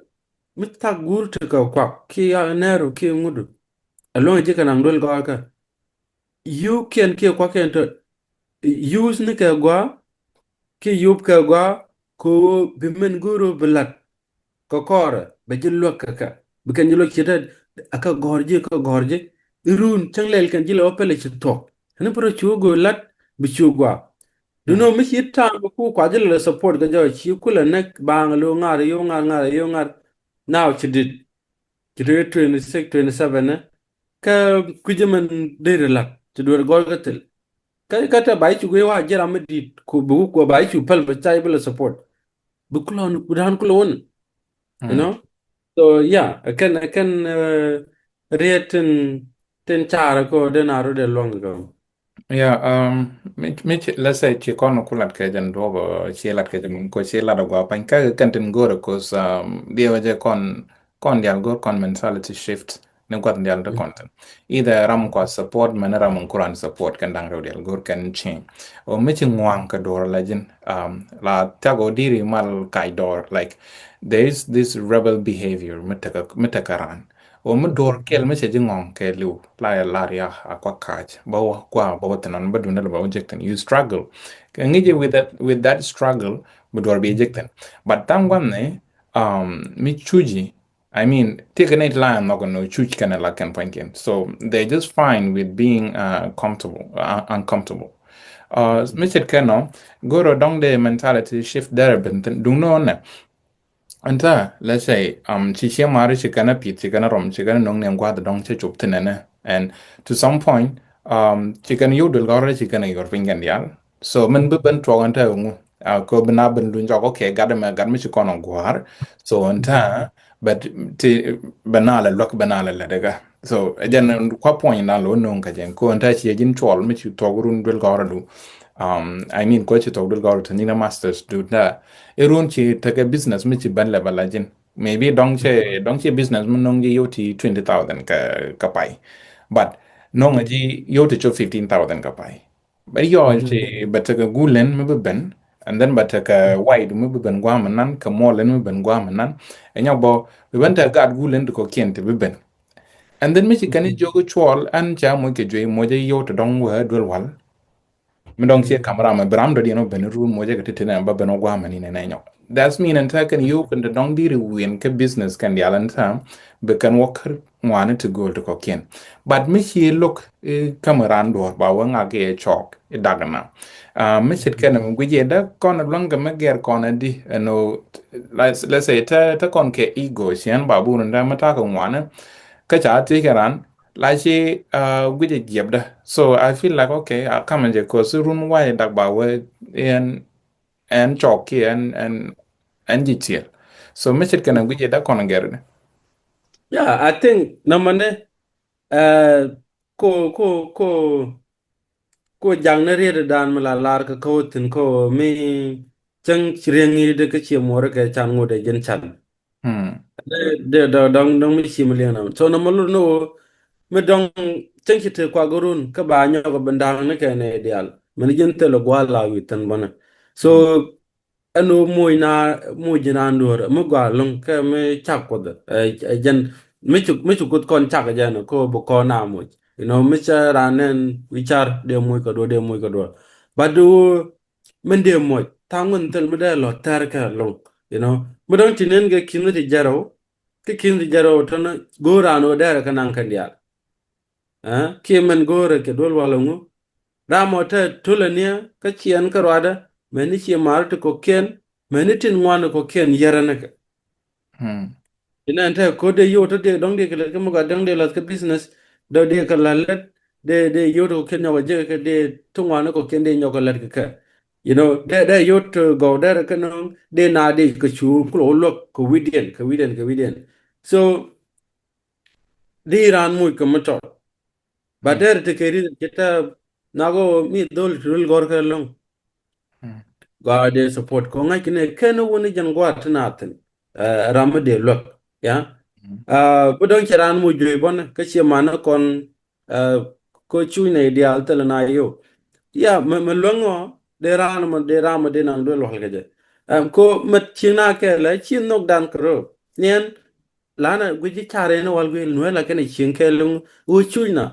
mi thak guur ti kɛ kuak kiɛ nɛɛru kiɛ ŋudu. Ɛlɔ̱ŋ ji̱ kɛ naŋ duel gɔ̱rkä. Yio̱wkiɛn kiɛ kuakiɛn tɔ. Use ni kɛ gɔaa kiɛ yop kɛ gɔaa ko bi min go̱o̱r bi lat. Kɛ kɔrɛ bɛ ji̱ luäk kɛ kɛ bi kɛn ji̱ luäk ciet ɛ kɛ gɔ̱r ji̱ kɛ gɔ̱r ji̱. Irun cäŋ lɛl kɛn ji̱ lɛ wä pɛlɛ ci thuɔ̱k. Ɛn bi rɔ cu go̱o̱r lat bi cu gɔaa. Duno mi ci ta̱a̱ŋ bi ku kua ji̱ lɛ support kɛ jɔɔc ci kulɛ näk baaŋ lo ŋa̱r yo ŋa̱r ŋa̱r yo ŋa̱r. Now ci dit. Ci twenty twenty-six, twenty-seven ɛ. Kä kui̱cä mɛn deri la̱t ti duer gɔl kä thil. Kä kä te ba i̱ cu guiy wa ji̱ ram mi di̱i̱t ku bi wuk ba i̱ cu päl bi ca i̱ bi lɛ support. Bi kulɔn bi da̱a̱n kulɛ wun. You know? So yeah, ɛ kɛn ɛ kɛn riet tin tin caarä ko den a rot ɛ luɔ̱ŋ kɛ. Yeah, um, mi, mi ci, let's say ci kɔn ku lat kɛ jɛn duɔk, uh, ci lat kɛ jɛn ko ci lat agua pany kä kɛn tin go̱o̱r cause, um, diɛ wä jɛ kɔn, kɔn dial go̱o̱r kɔn mentality shift ni guath dial de kɔn tin. Either ram kua support mɛn ram kuran support kɛn daŋ rɛw dial go̱o̱r kɛn ci. O mi ci ŋuaŋ kɛ duɔr la jin, um, la thiak o diri mal kaj dɔr, like, there is this rebel behavior mi tekɛ, mi tekɛ ran. Ɣöö mi duɔ̱ɔ̱r kɛl mi cɛ ji̱ ŋɔ̱ŋ kɛ li̱w la yɛ lar ya a kua ka̱a̱c bä wä kua bä wä thi̱n ɔn bä duundä lɛ bä wä jek thi̱n. You struggle. Kɛ ŋi̱c with that, with that struggle bi duɔ̱ɔ̱r bi jek thi̱n. But tha̱a̱ŋ gua̱n ni, um, mi cuci, I mean, ti kɛ nɛy ti la yɛ nhɔk ni cuc kɛnɛ la kɛn pua̱nykiɛn. So they just fine with being, uh, comfortable, uh, uncomfortable. Uh, mi ce̱tkɛ nɔ go̱o̱r ɔ dɔ̱ŋ dee mentality shift derɛ ben thi̱n duŋni ɣän nɛ. Ɛn tha, let's say, um, ci ciɛ mari ci kɛn a pith, ci kɛn a rɔm, ci kɛn a no̱ŋ ni ɛn gua̱th dɔ̱ŋ cɛ cop thin ɛnɛ. And to some point, um, ci kɛn a yio̱w duel gɔrɛ ci kɛn a yor piny kɛn diaal. So min bi ben tuɔk ɛn tha ŋu. Kä bi na ben luny cɔk, okay, gat mɛ, gat mi ci kɔn ɔ gua̱a̱r. So ɛn ta, but ti bɛ na lɛ luäk, bɛ na lɛ lɛ dɛ kä. So jɛn kua puɔ̱ny na lo no̱o̱ŋ kä jɛn. Kä ɛn ta ci ji̱n cuɔl mi ci thɔk run duel gɔ̱rä du. I mean, kua ci thɔk duel gɔ̱rä te ni na masters du ta. I run ci tekɛ business mi ci ben lɛ bɛ la ji̱n. Maybe dɔŋ cɛ, dɔŋ cɛ business mi no̱ŋ ji̱ yio̱w ti twenty thousand kä, kä pay. But no̱ŋ ji̱ yio̱w ti cop fifteen thousand kä pay. Bɛ yɔɔl ci bɛ tekɛ gulen mi bi ben, and then bɛ tekɛ wide mi bi ben guam nan, kɛ mall mi ben guam nan. Ɛ nyɔk bɔ bi ben tekɛ gat gulen ti kɔkiɛn ti bi ben. And then mi ci kɛn jiök cuɔl, ɛn ca moc kɛ juey, moc ɛ yio̱w ti dɔŋ wee duel wal. Mi dɔŋ ciɛ kam ram, bi ram dɔ̱diɛn wä ben run mocɛ kɛ ti ti nɛ ba ben wä gua̱a̱mɛ ni nɛ nɛ nyɔk. That's mean ɛn tekɛn yio̱w kɛn ti dɔŋ diri win kɛ business kɛn dial ɛn ta bi kɛn wä kär ŋuani ti go̱o̱l ti kɔkiɛn. But mi ci lo̱k, eh, kam ran duɔ̱ɔ̱r ba wä ŋak iɛ cɔɔk i dak na. Mi ce̱tkɛn mi guic iɛ dee kɔn luaŋ kɛ mi gɛr kɔn ɛ di ɛn ɣöö, let's, let's say, te, te kɔn kɛ ego ciɛn ba bur in dee mi takɛ ŋuani. Kä ca ti kɛ ran la ci guic a jiɛpdä. So I feel like, okay, a kamɛ jɛ kos run wac dak ba wee ɛn, ɛn cɔk ki ɛn, ɛn, ɛn ji̱ ciɛl. So mi ce̱tkɛn a guic iɛ dee kɔn gɛr di. Yeah, I think namɛ ni, eh, ko, ko, ko, ko jaŋ ni riet dan mi la lar kɛ kä wä thin kä wä mi cäŋ ci riɛŋ i̱ dee kä ciɛ muɔrɛ kɛ can ŋot ɛ jɛn can. Dee, dee, dee dɔŋ, dɔŋ mi ci mi liɛŋ na. So na ma lut ni wä mi dɔŋ cäŋ ci te kuak run kä ba nyɔk ben da̱ŋ ni kɛ nɛ dial. Mɛn jɛn thil gua̱a̱ la wi̱i̱ thin bänä. So ɛn ɣöö moc na, moc ji̱ naan duɔ̱ɔ̱r mi gɔaa lo̱ŋ kɛ mi cak Kuoth. Ɛ, ɛ jɛn mi ci, mi ci Kuoth kɔn cak jɛn ko bi kɔn a moc. You know, mi cɛ raan nɛn wi̱i̱ car dee moc kɛ duɔ̱ɔ̱r, dee moc kɛ duɔ̱ɔ̱r. But ɣöö min dee moc tha̱a̱ŋ wän thil mi dee lɔ tɛr kɛ lo̱ŋ. You know, mi dɔ̱ŋ ci nɛn kɛ ki̱n ti jɛrɛw, kɛ ki̱n ti jɛrɛw tɔnä go̱o̱r raan ɣöö dɛrɛ kɛ naŋ kɛn diaal. Ɛ kiɛ mɛn go̱o̱rɛ kɛ duel wal ɛŋu. Ram ɔ te tulɛ niɛ kä ciɛn kä ruadɛ mɛn ni ciɛ mar ti kɔkiɛn mɛn ni tin ŋuan kɔkiɛn yɛrɛ ni kɛ. Inɛn te ko̱ dee yio̱w te dee dɔ̱ŋ dee kɛ lät kä mi gɔaa dee dee lath kä business dee dee kɛ lath lät dee dee yio̱w te kɔkiɛn nyɔk a jek kɛ dee ti ŋuan kɔkiɛn dee nyɔk a lät kɛ kɛ. You know, dee dee yio̱w te gɔw dee rɛ kɛ nɔŋ dee na dee kɛ cu kulɛ wä luäk kɛ wi̱diɛn kɛ wi̱diɛn kɛ wi̱diɛn. So di raan muc kɛ mi tɔt. But dɛr ti kɛ ri ci tɛ nak ɣöö mi dhol ti rul gɔr kɛ lo̱ŋ. Gɔaa dee support kɛ ŋa̱c kɛ ni kɛn wun ni jɛn gua̱a̱t ti na thin. Ram mi dee luäk. Ya. Bi dɔ̱ŋ cɛ raan muc juey bɔn kä ciɛ man ni kɔn ko cuc nɛ diaal thil na yo. Ya, mɛ, mɛ luäŋ ɔ dee raan mɛ, dee raan mɛ dee naŋ duel wal kɛ jɛ. Ko mɛ cieŋ na kɛɛl ɛ ci nhok dan kɛ rɔ. Niɛn lanɛ guic ji̱ car ɛn wal guic nuɛ la kɛn cieŋ kɛɛl ɣöö cuc na.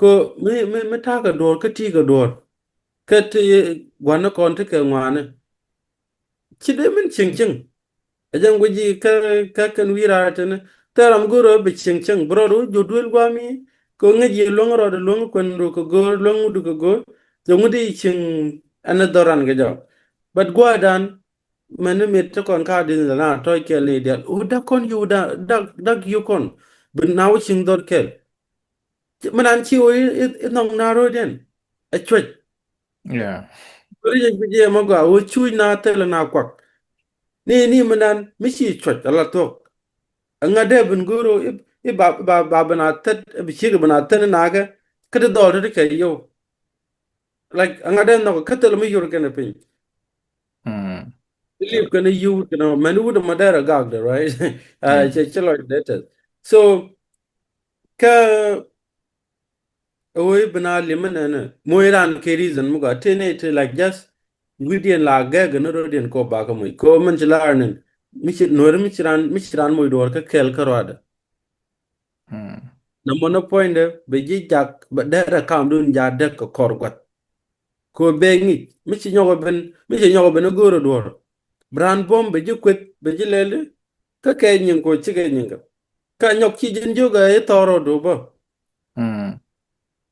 Ko mi, mi, mi ta̱a̱ kɛ duɔ̱ɔ̱r kä ti kɛ duɔ̱ɔ̱r. Kä ti gua̱n ni kɔn ti kɛ ŋuani. Ci dee min cieŋ cieŋ. Ɛ jɛn guic ji̱ kä, kä kɛn wi̱i̱ raar tɛn. Thɛɛr ram go̱o̱r ɣöö bi cieŋ cieŋ. Bi rɔɔd ɣöö juɔ̱t duel gua̱a̱mi. Kɛ ɣöö ŋäc yɛ luäŋ rɔɔd luäŋ kuɛn ru kɛ go̱o̱r luäŋ ŋut kɛ go̱o̱r. Cɛ ŋut i̱ cieŋ ɛn dhɔran kɛ jɔk. But gua̱a̱dan mɛn ni mit ti kɔn ka di̱n la na tɔ̱c kɛl ni dial. Ɣöö dak kɔn yio̱w dak, dak, dak yio̱w kɔn. Bi na wä cieŋ dhɔr kɛl. Mɛ nan ci wä i̱, i̱ nhɔŋ na ro̱o̱diɛn. Ɛ cuec. Yeah. Ri jɛ guic jɛ mɛ gɔaa wä cuc na thilɛ na kuak. Ni, ni mɛ nan mi ci cuec ala thuɔ̱k. Ɛŋa dee ben go̱o̱r i̱, i̱ ba, ba, ba ben a thät, i̱ bi ciek ben a thät ni nakɛ. Kä ti dhɔl ti kɛ yio̱w. Like, ɛŋa dee nhɔk kä thilɛ mi yor kɛn piny. Ilip kɛn i̱ yiw kɛn mɛn i̱ wut ɛmɔ dee rɛ gak dee, right? Cɛ ci lɔc dee tɛth. So kä ɛ wee bi na lim mi nɛnɛ moc ran kɛ reason mi gɔaa tëë nɛy tëë, like, just wi̱diɛn la gɛk ni rɔ̱diɛn kɔ bakä moc kɔ mɛn ci lar nin. Mi ci nuɔ̱ri mi ci ran, mi ci ran moc duɔ̱ɔ̱r kä kɛɛl kä ruadɛ. Nɛ mɔnɛ puɔ̱nydɛ bɛ ji̱ jak bɛ dɛrɛ kamdun ja däk kɛ kɔr gua̱th. Kɛ ɣöö bɛ ŋic mi ci nyɔk ɛ ben, mi ci nyɔk ɛ ben ɛ go̱o̱r ɛ duɔ̱ɔ̱r. Bi raan buɔ̱m bɛ ji̱ kueth bɛ ji̱ lɛli. Kä kɛ nyiŋ kɛ ɣöö cikɛ nyiŋ kɛ kä nyɔk ci ji̱n jiök ɛ i̱ thɔɔr rɔɔdu bä.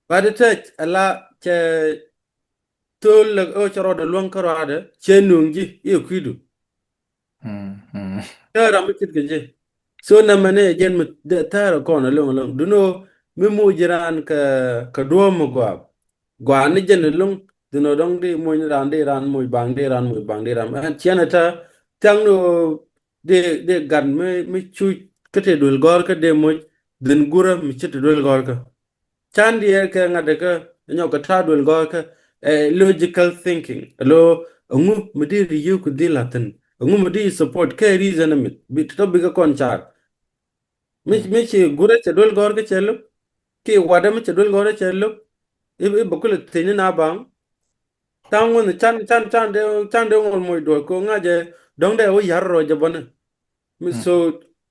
But it touch ala cɛ thol lɛ ɣöö cɛ rɔɔdɛ luäŋ kä ruaadɛ cɛ nuŋ ji̱ i̱ ɛ kui̱du. Kä ram mi ce̱tkɛ jɛ. So nɛmɛ ni ɛ jɛn mi thäärä kɔn ɛlɔ̱ŋ ɛlɔ̱ŋ. Duno mi moc ji̱ raan kɛ, kɛ duɔ̱ɔ̱m mi gɔaa. Gɔaa ni jɛn ɛlɔ̱ŋ. Dhin ɔ dɔ̱ŋ di moc ni raan, di raan moc baŋ, di raan moc baŋ, di raan. Ɛn ciɛn ɛ tɛ thiaŋ ni ɣöö di, di gat mi, mi cuc kä tëë duel gɔ̱rkä di moc dhin gurä mi ci tëë duel gɔ̱rkä. Can diɛɛr kɛ ŋa̱t kä nyɔk kɛ ta̱a̱ duel gɔ̱rkä, ɛ logical thinking. Lo ɛŋu mi di ri yio̱w kɛ dhil la̱thin. Ɛŋu mi di support kɛ reason mi bi tɔ̱ bikɛ kɔn car. Mi, mi ci gurä cɛ duel gɔ̱rkä cɛ lo̱k. Ki watdä mi cɛ duel gɔ̱rkä cɛ lo̱k. I̱, i̱ bɛ kulɛ thiecni na baŋ. Tha̱a̱ŋ wun can, can, can dee, can dee ŋuɔl moc duɔl ko ŋa̱cɛ dɔ̱ŋ dee wä ya̱r rɔ jɛ bäni. Mi so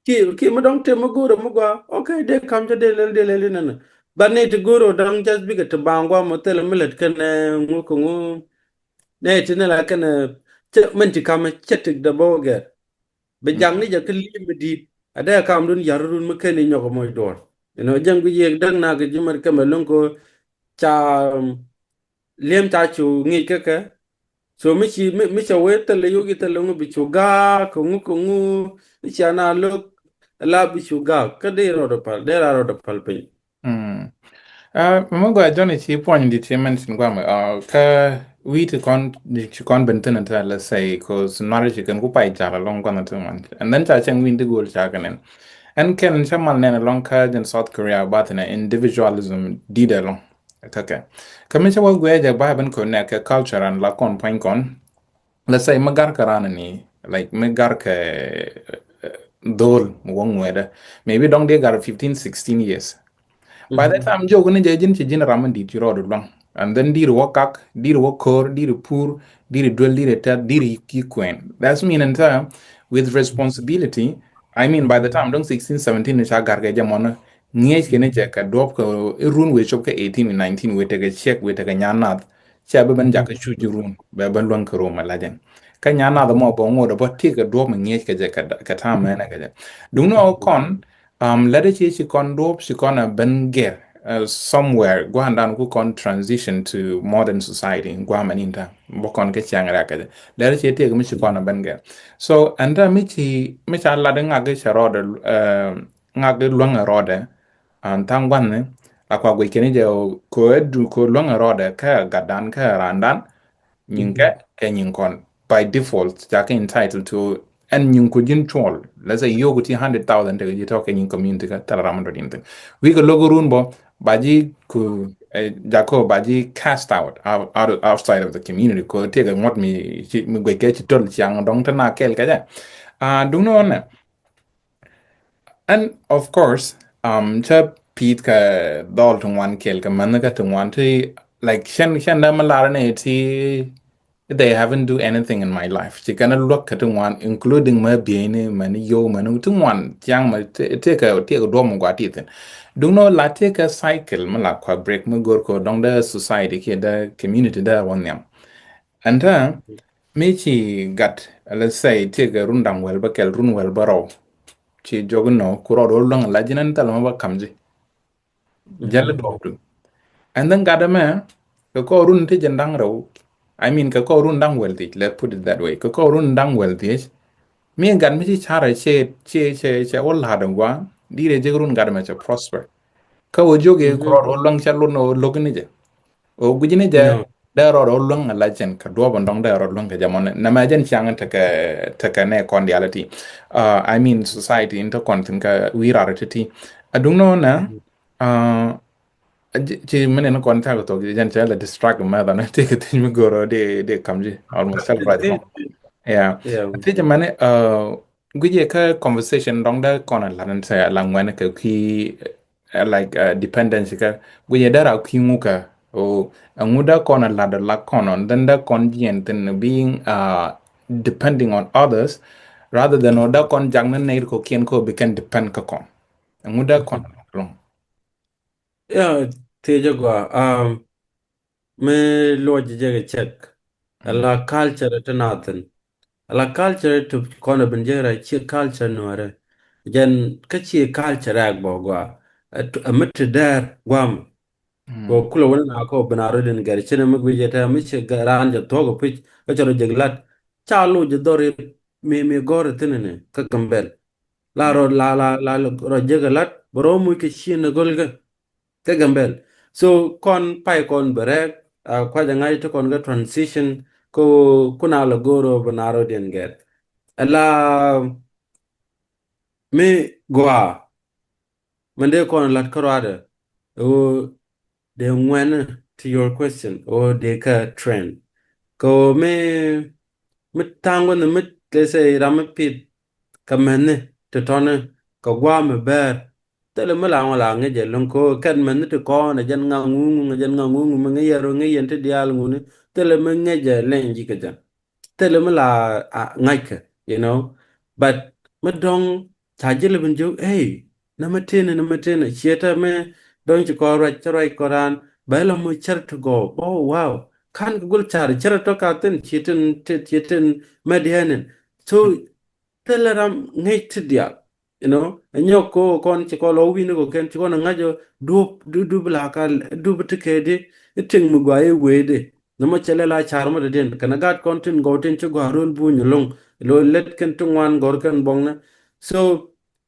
ki, ki mi dɔ̱ŋ tëë mi go̱o̱rä mi gɔaa. Okay, dee ka̱m cä dee lɛl, dee lɛl inɛnɛ. But nɛy ti go̱o̱rä dɔ̱ŋ just bikɛ ti baŋ gɔaa mɔ thilɛ mi lät kɛnɛ ŋu kɛ ŋu. Nɛy ti ni la kɛnɛ cɛ min ti ka̱mɛ cɛ tik dee bä wä gɛr. Bi jaŋ ni jɛ kä li̱em mi di̱i̱t. A dee ka̱m dun ya̱r run mi ken inyɔk moc duɔl. You know, jɛn guic yek däk nak ji̱ mɛr kɛmɛ lo̱ŋ ko ca, um, li̱em ca cu ŋic kä kɛ. So mi ci, mi, mi cɛ wee thilɛ yok i̱ thilɛ ŋu bi cu gaak kɛ ŋu kɛ ŋu. Mi cia na lo̱k la bi cu gaak kä dee rɔɔdɛ pal, dee ra rɔɔdɛ pal piny. Mm. Uh, mɛ gɔaa John ci puɔ̱ny di ti mention guam, uh, kä wi̱i̱ ti kɔn, ci kɔn ben thin ta, let's say, 'cause nuari ci kɛn ku pay jar alɔŋ guam ti man. And then ca cɛŋ wi̱i̱ ti go̱o̱l ca kɛ nɛn. Ɛn kɛn ca mal nɛn alɔŋ kä jɛn South Korea ba thin individualism di̱t alɔŋ. Kä kɛ. Kä mi ca wä guɛ jɛ ba ben ko nɛ kɛ culture and la kɔn puɔ̱ny kɔn. Let's say mi gar kɛ ran ni, like, mi gar kɛ, eh, dhol mi wä ŋuɛdɛ. Maybe dɔŋ di gar fifteen, sixteen years. By the time jok ni jɛ ji̱n ci ji̱n ram mi di̱t ci rɔɔd luaŋ. And then di̱r wä kak, di̱r wä ko̱r, di̱r pur, di̱r duel, di̱r tɛth, di̱r ki kuɛn. That's mean in time with responsibility. I mean, by the time dɔŋ sixteen, seventeen ni ca gar kɛ jɛ mɔnä. Ŋiɛc kɛ ni jɛ kɛ duɔp kɛ irun wee cop kɛ eighteen, nineteen wee tekɛ ciɛk, wee tekɛ nyan nath. Cɛ bɛ ben jakä cuc run bɛ ben luäŋ kɛ rum a lajɛn. Kä nyan nath mɔ bɔ ŋot bɔ ti kɛ duɔp mi ŋiec kɛ jɛ kɛ ta̱a̱ mɛnɛ kɛ jɛ. Duŋni ɔ kɔn, um, lɛt ci ci kɔn duɔp ci kɔn a ben gɛr, uh, somewhere gua̱ndan ku kɔn transition to modern society gua̱ mɛn in ta̱a̱ bɔ kɔn kɛ ciaŋ ria kɛ jɛ. Lɛt ci ti kɛ mi ci kɔn a ben gɛr. So ɛn ta mi ci, mi ca lat ŋak kɛ cɛ rɔɔdɛ, uh, ŋak kɛ luäŋ a rɔɔdɛ. An tha̱a̱ŋ gua̱n ni a kua guic kɛn jɛ ko ɛ du ko luäŋ rɔɔdɛ kä gatdan kä randan. Nyin kɛ kɛ nyin kɔn by default ca kɛ entitled to ɛn nyin ku ji̱n cuɔl. Let's say yio̱k ti hundred thousand tekɛ ji̱ tɔ̱ kɛ nyin community kä thil ram dɔ̱di̱n thin. Wi̱i̱ kɛ lo̱k run bɔ ba ji̱ ku, eh, jakɔ ba ji̱ cast out, out, out, outside of the community ko tekɛ ŋuɔ̱t mi ci, mi guic kɛ ci töl ciaŋ dɔ̱ŋ te na kɛl kɛ jɛ. Ah, duŋni ɣän nɛ. And of course, um, cä pi̱i̱th kɛ dhɔl ti ŋuan kɛl kɛ mänh kä ti ŋuan ti, like, cɛn, cɛn dee mi lar ni ti, they haven't do anything in my life. Ci kɛn luäk kɛ ti ŋuan, including mɛ bieyni, mɛ ni yow, mɛ ni ti ŋuan, ciaŋ mɛ ti, ti kɛ, ti kɛ duɔm mi gua ti thin. Duŋni ɣän la ti kɛ cycle mi la kua break mi go̱r ko dɔŋ dee society kiɛ dee community dee wä nhiam. Ɛn tɛ mi ci gat, let's say, ti kɛ run da̱ŋ wäl bä kɛl run wäl bä rɔw. Ci jɔk inɔ ku rɔɔd wä luäŋ la ji̱n ɛn thɛl mɛ bä kam ji̱. Jɛl duɔk du. And then gat ɛmɛ kɛ kɔ run ti ji̱n da̱ŋ rɛw. I mean, kɛ kɔ run da̱ŋ wäl thiec, let's put it that way. Kɛ kɔ run da̱ŋ wäl thiec. Mi gat mi ci carɛ cɛ, cɛ, cɛ, cɛ wä la̱t in gua̱a̱. Dirɛ jek run gat ɛmɛ cɛ prosper. Kä wä jiök i̱ ku rɔɔd wä luäŋ cɛ lun wä lo̱k ni jɛ. Wä guic ni jɛ dee rɔɔd wä luäŋ a la cɛn kɛ duɔ̱ɔ̱p in dɔ̱ŋ dee rɔɔd luäŋ kɛ jɛ mɔni. Nɛmɛ jɛn ciaŋ tekɛ, tekɛ nɛ kɔn diaal ti. Uh, I mean society in te kɔn thin kɛ wi̱i̱ raar ti ti. A duŋ ni wä nɛ, uh, ci mini ni kɔn thak thok jɛn cɛ lɛ distract mɛ dhan ti kɛ thiec mi go̱rɔ di, di kam ji̱ almost cɛl right now. Yeah. Thiec mɛni, uh, guic i̱ kä conversation dɔ̱ŋ dee kɔn a lat in sɛ la ŋuɛn kɛ kui̱, uh, like, uh, dependence kä guic i̱ dee ra kui̱ ŋu kä o ɛŋu dee kɔn a lat la kɔn ɔn then dee kɔn jiɛn thin being, uh, depending on others rather than o dee kɔn jak ni nɛy ri kɔkiɛn kä o bi kɛn depend kä kɔn. Ɛŋu dee kɔn a lat lɔŋ. Yeah, thiec a gɔaa. Um, mi luɔc jɛ kɛ cɛk. Ala culture ti nathin. Ala culture ti kɔn a bin jɛ ra ci culture nuɔrɛ. Jɛn kä ci culture ak bɔ gɔaa. A mi ti dɛr guam. Kɔ kulɛ wun na kɔ bin a rɔ din gɛr cin mi gui jɛ tɛ mi ci raan jɛ thuɔk pic kä cɛ rɔ jɛ lat. Ca lu jɛ dhɔr mi, mi gɔr thin ni kä Gambel. La rɔ, la, la, la rɔ jɛ kɛ lat bɛ rɔ muc kɛ ci ni gol kɛ. Kä Gambel. So kɔn pay kɔn bɛ rɛk. a kuac a ŋa̱c ti kɔn kɛ transition, ko kuna lɛ go̱o̱r ɔ bi na rɔ diɛn gɛr. Ala mi gɔaa mɛn dee kɔn lat kä ruadɛ ɣöö dee ŋuɛn to your question ɣöö dee kä trend. Kɛ ɣöö mi mi ta̱a̱ŋ wä ni mi, let's say, ram mi pith kɛ mɛni ti tɔni kɛ gua̱a̱ mi bɛɛr. Thilɛ mi la ŋɔ la ŋäcɛ lo̱ŋ kɛ ɣöö kɛn mɛni ti kɔn ɛ jɛn ŋa̱ ŋuŋ ɛ jɛn ŋa̱ ŋuŋ mi ŋäc yɛn rɔ ŋäc yɛn ti diaal ŋuni. Thilɛ mi ŋäcɛ leny ji̱ kɛ jɛn. Thilɛ mi la ŋa̱ckɛ, you know. But mi dɔ̱ŋ ca ji̱ lɛ bin jiök, hey, nɛ mi tini, nɛ mi tini, ciɛ tɛ mi dɔ̱ŋ ci kɔn ruac, cä ruac kɔn raan bɛ lɔ mi cär ti gɔw. Oh wow. Kan kɛ gul car cär tɔ ka thin, ciɛ tin, ciɛ tin mɛ diɛnin. So thilɛ ram ŋäc ti diaal. You know, ɛ nyɔk ko kɔn ci kɔn lɔ wi̱ni kɔ kɛn ci kɔn ŋa̱c ɔ dup, dup, dup la ka dup ti kɛ di. I̱ tiŋ mi gua i̱ wee di. Nɛ mɔ cɛ lɛ la car mɔ dɛ diɛn kɛn gat kɔn tin gɔw tin ci gua rol buny loŋ. Lo let kɛn ti ŋuan gɔr kɛn bɔŋ nɛ. So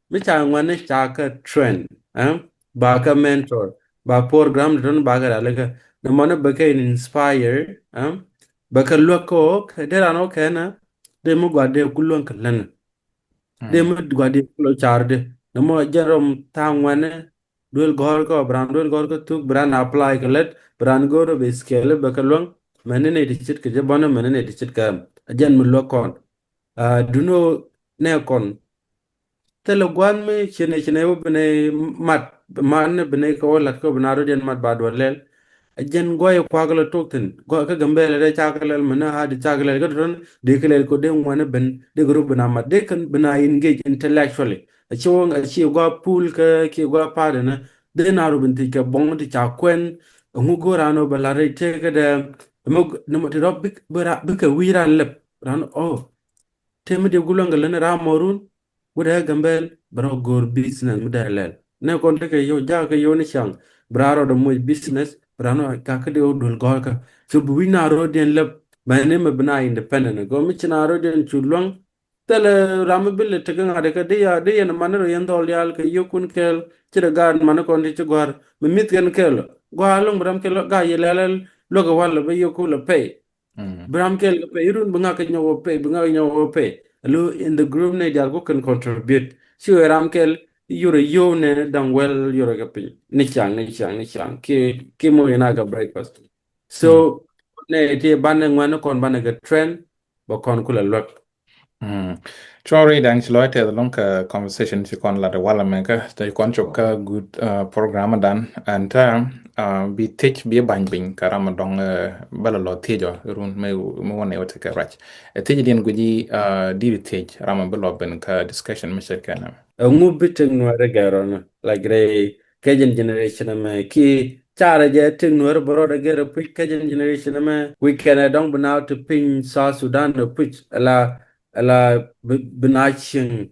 mi ca ŋuan ni ca kɛ trend, eh? Ba kɛ mentor, ba program di tɔn ba kɛ rali kɛ. Nɛ mɔ ni bɛ kɛ inspire, eh? Bɛ kɛ luäk kɛ ɔk dee ran ɔk kɛ nɛ dee mi gua dee ku luäŋ kɛ lɛn. Dee mi gua di kulo car di. Nɛ mɔ jɛn rɔm tha̱a̱ŋ ŋuɛnɛ duel gɔ̱r kɔ, bi ran duel gɔ̱r kɔ thuk, bi ran apply kɛ lät, bi ran go̱r bi skill bɛ kɛ luäŋ. Mɛni nɛ ti cit kɛ jɛ bɔnɛ, mɛni nɛ ti cit kɛ. A jɛn mi luäk kɔn. Ah, duno nɛ kɔn. Thilɛ gua̱n mi cinɛ, cinɛ wä binɛ mat, mat ni binɛ kɛ wä lat kɛ binɛ a rɔ diɛn mat ba duɔl lɛl. A jɛn guɔy kuak lɛ tok thin guɔy kä Gambɛlɛ dee cak lɛl mɛ ni a di cak lɛl kä tɔn di kɛ lɛl ko dee ŋuan ben dee kɛ ruk ben a mat dee kɛ ben a engage intellectually. A ci wä a ci gua pool kä ki gua party ni dee na ruk ben thiec kɛ bɔŋ ti ca kuɛn. A ŋu go̱o̱r an wä bɛ la rɛy tëë kä dee mɛ ni mɔ ti rɔ bik bɛ ra bikɛ wi̱i̱ ran lɛp ran ɔ. Tëë mi dee gulɔŋ kɛ lɛn ram mɔ run. Wut ɛ Gambɛl bɛ rɔ go̱o̱r business mi dee lɛl. Nɛ kɔn tekɛ yio̱w jakä kɛ yio̱w ni caŋ. Bɛ rɔ rɔ dee moc business bɛ rɔ nɔ jakä dee wä duel gɔ̱rkä. So bi wi̱c na rɔ diɛn lɛp mɛ ni mɛ bi na independent. Gɔm mi ci na rɔ diɛn cu luäŋ. Thilɛ ram mi bi lɛ tekɛ ŋa̱t kɛ di ya di yɛn man ni rɔ yɛn dhɔl diaal kɛ yio̱w kun kɛɛl. Ci dee gaat man ni kɔn ti ci gɔ̱a̱r mi mi̱th kɛn kɛɛl. Gɔ̱a̱r luäŋ bi ram kɛɛl gaa yɛ lɛl luäk kɛ wal bi yio̱w kun lɛ pɛy. Bi ram kɛl kɛ pɛy irun bi ŋak kɛ nyɔk wä pɛy bi ŋak kɛ nyɔk wä pɛy. Alo in the group nɛ dial ku kɛn contribute. Ci wee ram kɛl yurɛ yow nɛ daŋ wɛl yurɛ kɛ piny ni caŋ ni caŋ ni caŋ ki ki mo ina kɛ breakfast. So nɛ ti banɛ ŋuan ni kɔn banɛ kɛ trend bɛ kɔn kulɛ luɛk. Cuɔri daŋ ci lɔc tɛth lɔŋ kɛ conversation ci kɔn lat walɛ mɛ kä ci kɔn cop kä good program dan and bi thiec bi ba̱ny piny kɛ ram dɔŋ bä lɔ lɔ thiec ɔ run mi wä nɛ wä tekɛ ruac. Ɛ thiec diɛn guici di thiec ram bi lɔ ben kä discussion mi cɛ kɛn. Ɛŋu bi tek nuɛri gɛrɔ ni like rɛy kɛ jɛn generation mɛ ki carɛ jɛ tek nuɛri bärɔt ɛ gɛrɛ puc kɛ jɛn generation mɛ wi̱c kɛn ɛ dɔŋ bi na ti piny South Sudan ɛ puc ala ala bi na cieŋ.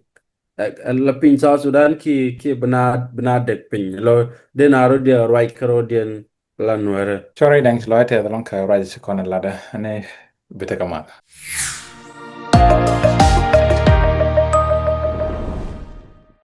La piny South Sudan ki ki bina bina dek piny lo dena rodiɛ ruac kɛ rodiɛn la nuɛrɛ. Cɔrɛ daŋ ci lɔɛ tɛth lɔŋ kɛ ruac ci kɔn ladɛ ni bi tekɛ mak.